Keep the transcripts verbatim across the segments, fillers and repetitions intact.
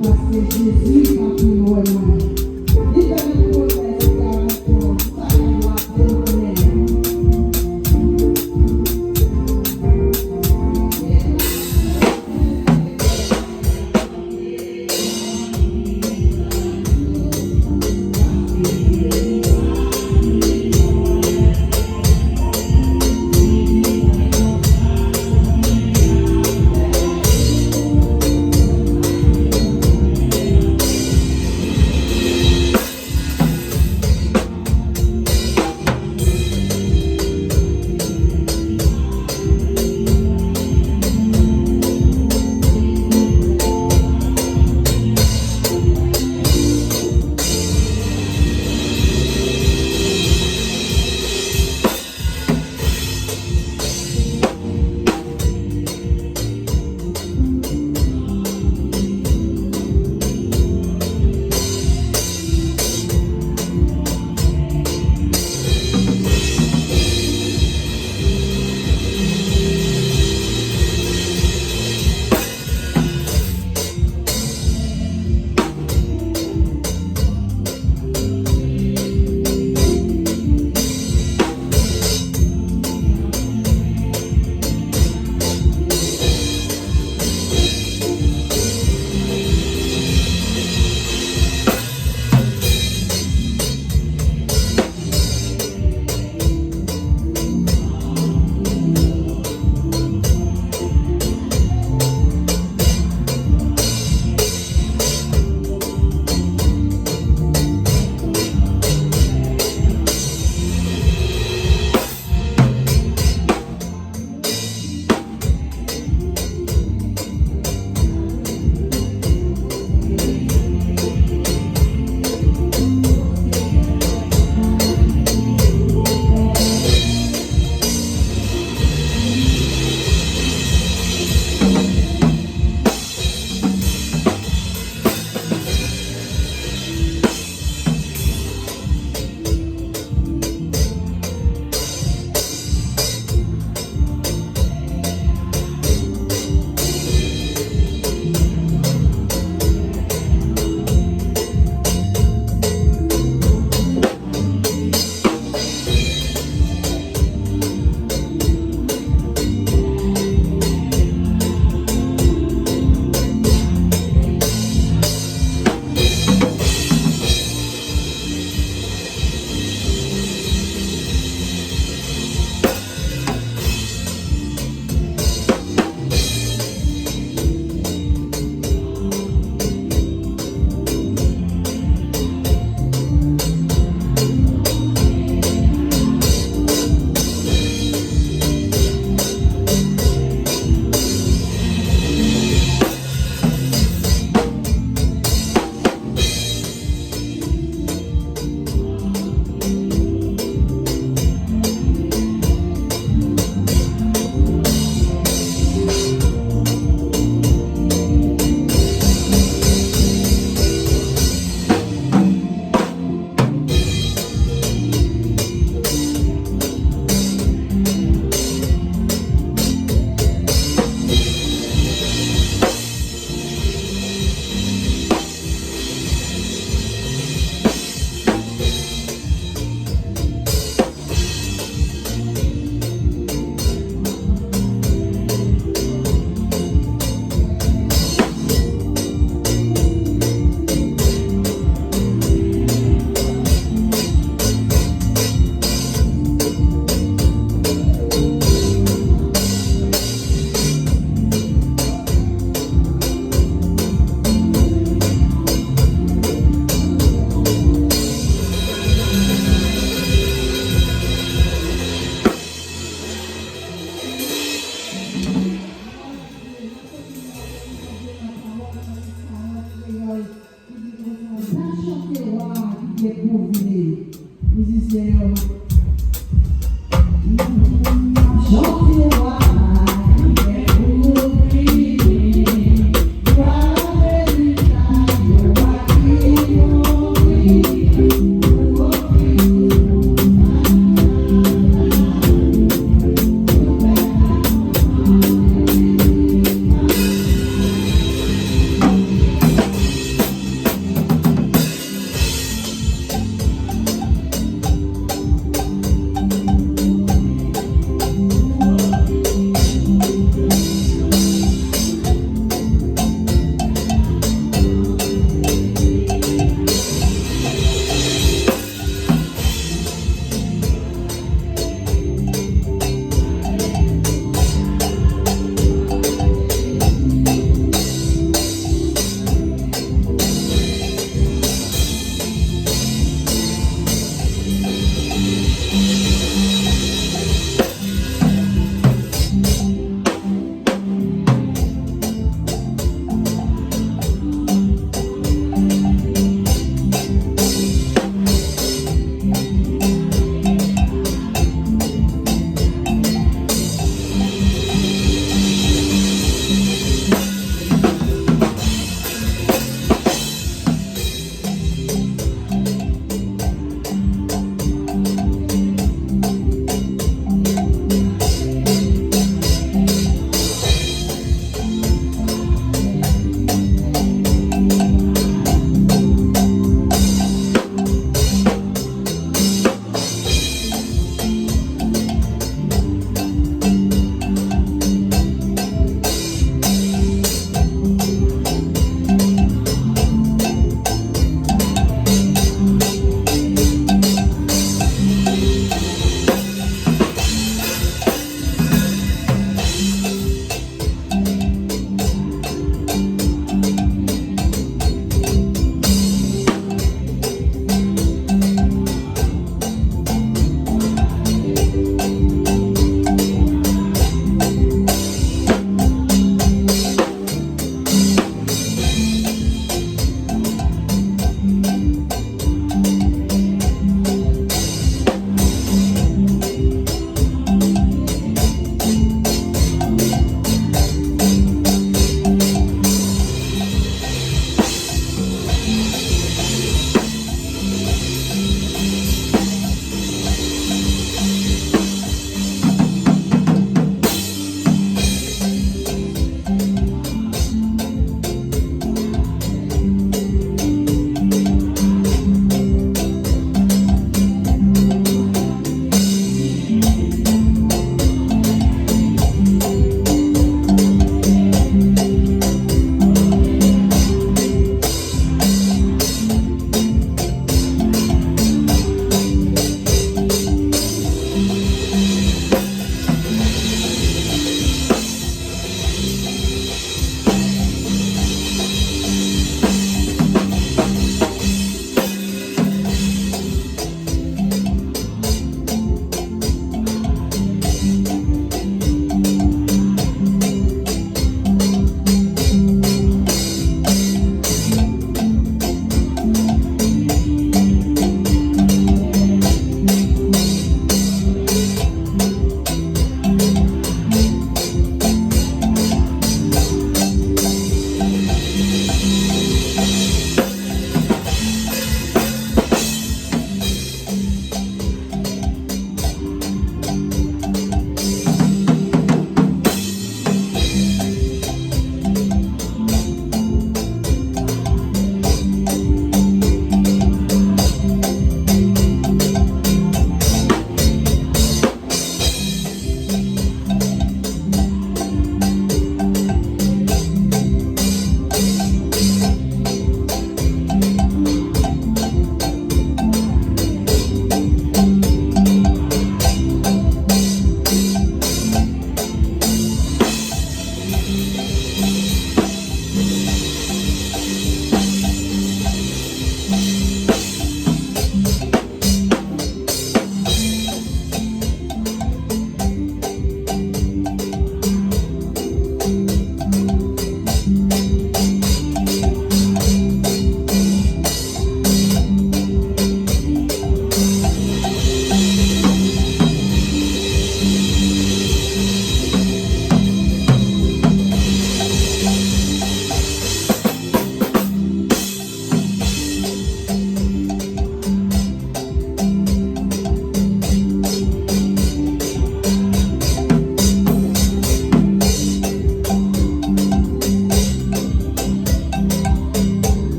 Paske Jezi pa pi lwen mwen. Li fè m pwomès ki avèk mwen, m pa gen dwa demennen.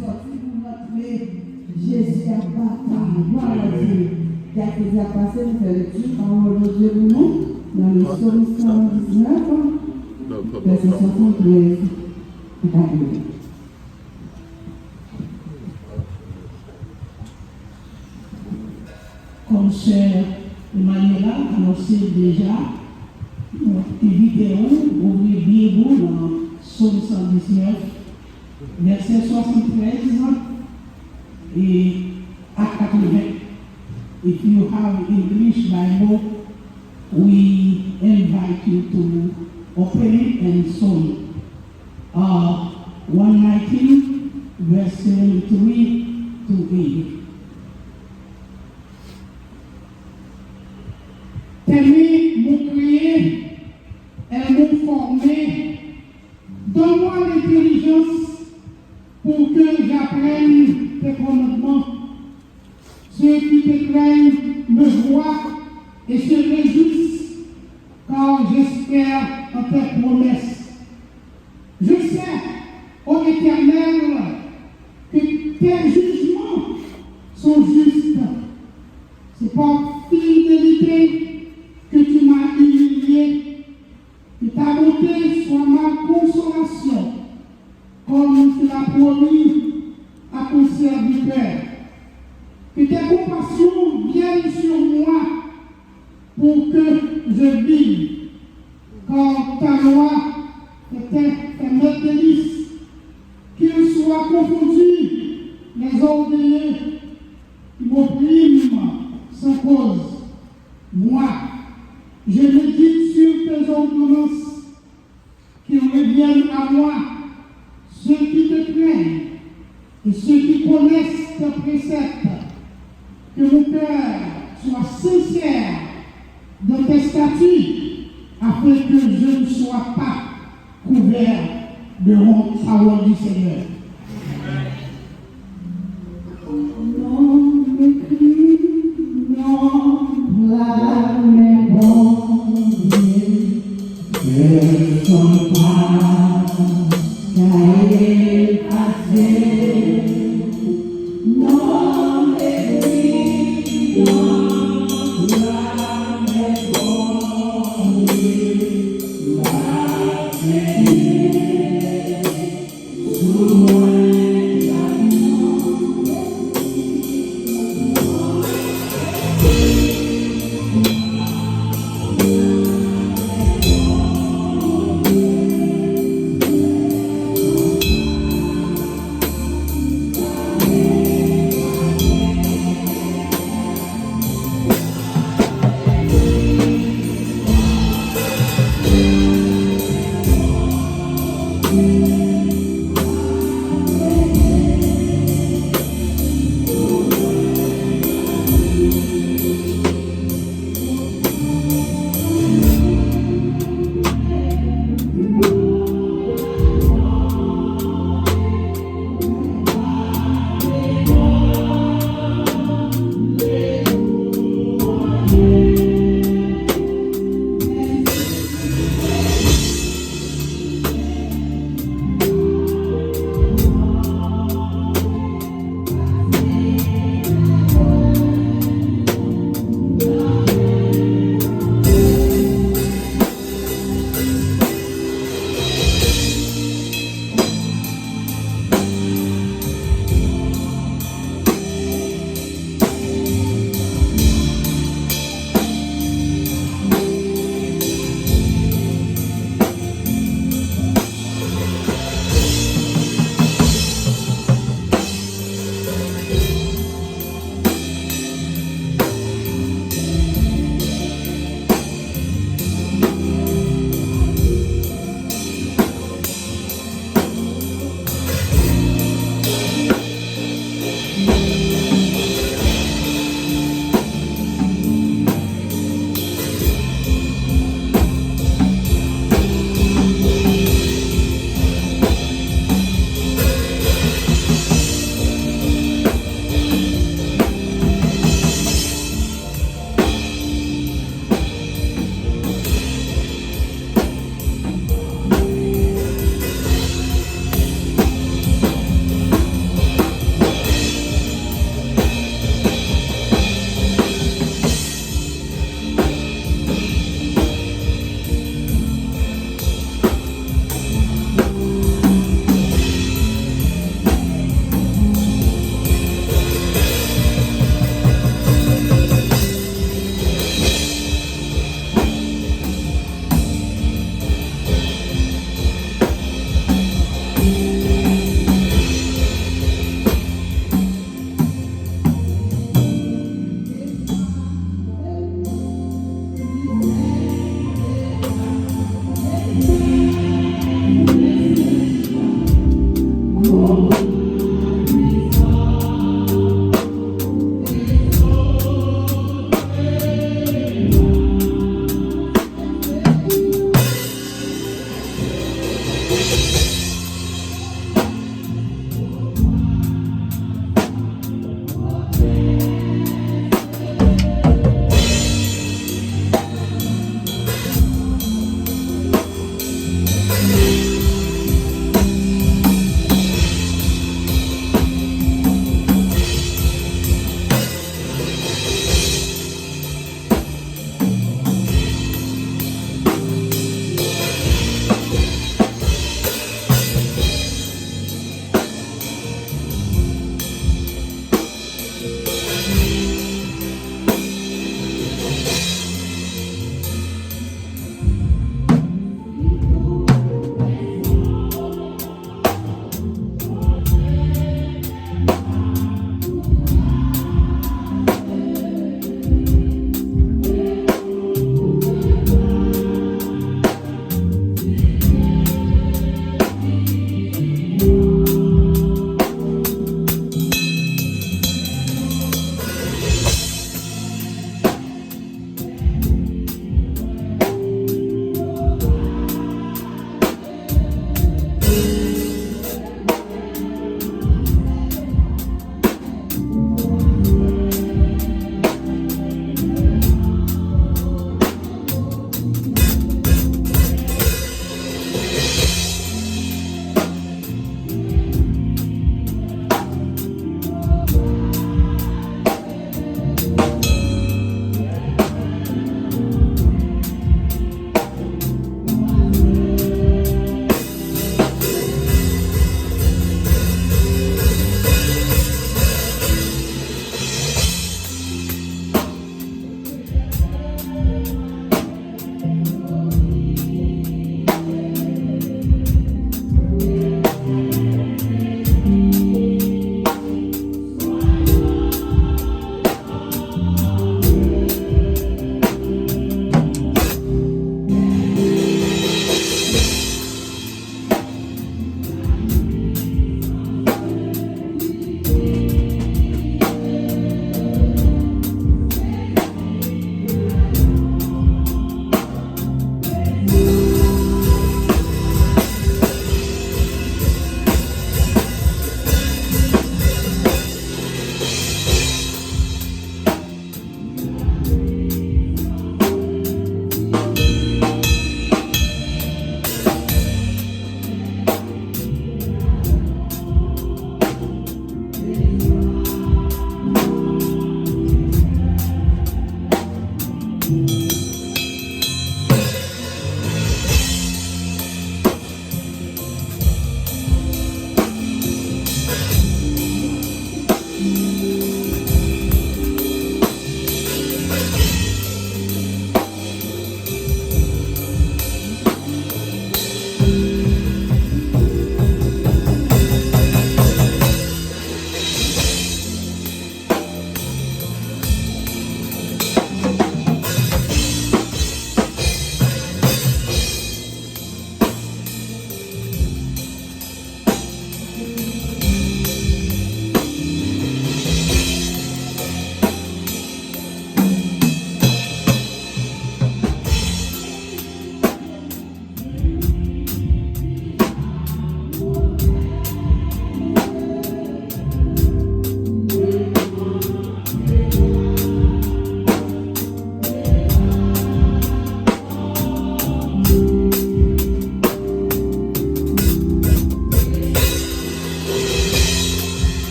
Sòti pou rantre, Jezi ap batay. Glwa a Dye. Kèk ti ap pase, nou fè lekti pawòl Bondye pou nou nan le Sòm san diznèf, vèsè swasantrèz. Kòm sè Emmanuela anonse deja, nou envite w ouvri Bib ou nan Sòm san diznèf, vèsè swasantrèz e a katreven. If you have English Bible, we invite you to open it and Psalm, uh, one nineteen, verse seven three to eight. T'es mon créé, et mon formé. Donne-moi l'intelligence pour que j'apprenne tes commandements. Ceux qui te craignent me voient et se réjouissent, car j'espère en tes promesses. Je sais, ô Éternel, que tes jugements sont justes. C'est par fidélité que tu m'as humilié. Que ta bonté soit ma consolation, comme tu l'as promis à ton serviteur. Que tes compassions viennent sur moi pour que je vive, car ta loi est un, un maître délice. Qu'ils soient confondus les orgueilleux qui m'oppriment sans cause. Moi, je médite sur tes ordonnances. Qu'ils reviennent à moi, ceux qui te craignent et ceux qui connaissent tes préceptes. Que mon cœur soit sincère dans tes statuts, afin que je ne sois pas couvert de honte. Parole du Seigneur. Non, écrit, non, blâme, Bondye. Pèsonn pa ka efase. Non, écrit, non, blâme, Bondye. Blâme, Bondye. Sou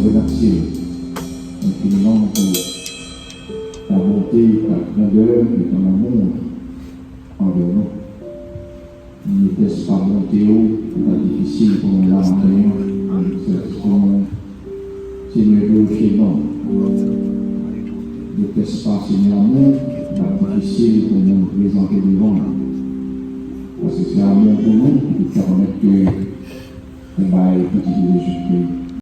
Remèsye l enfiniman pou ta bonte, ta grandè e ton lanmou anvè nou. Nou tèspa bonte w, li pa difisil pou nou la maten an, nou tèspa Senyè glorifye non. Nou tèspa Senyè amou, li pa difisil pou nou prezante devan nou. Paske se amou pou nou ki pèmèt ke nou bay pitit Jezikri.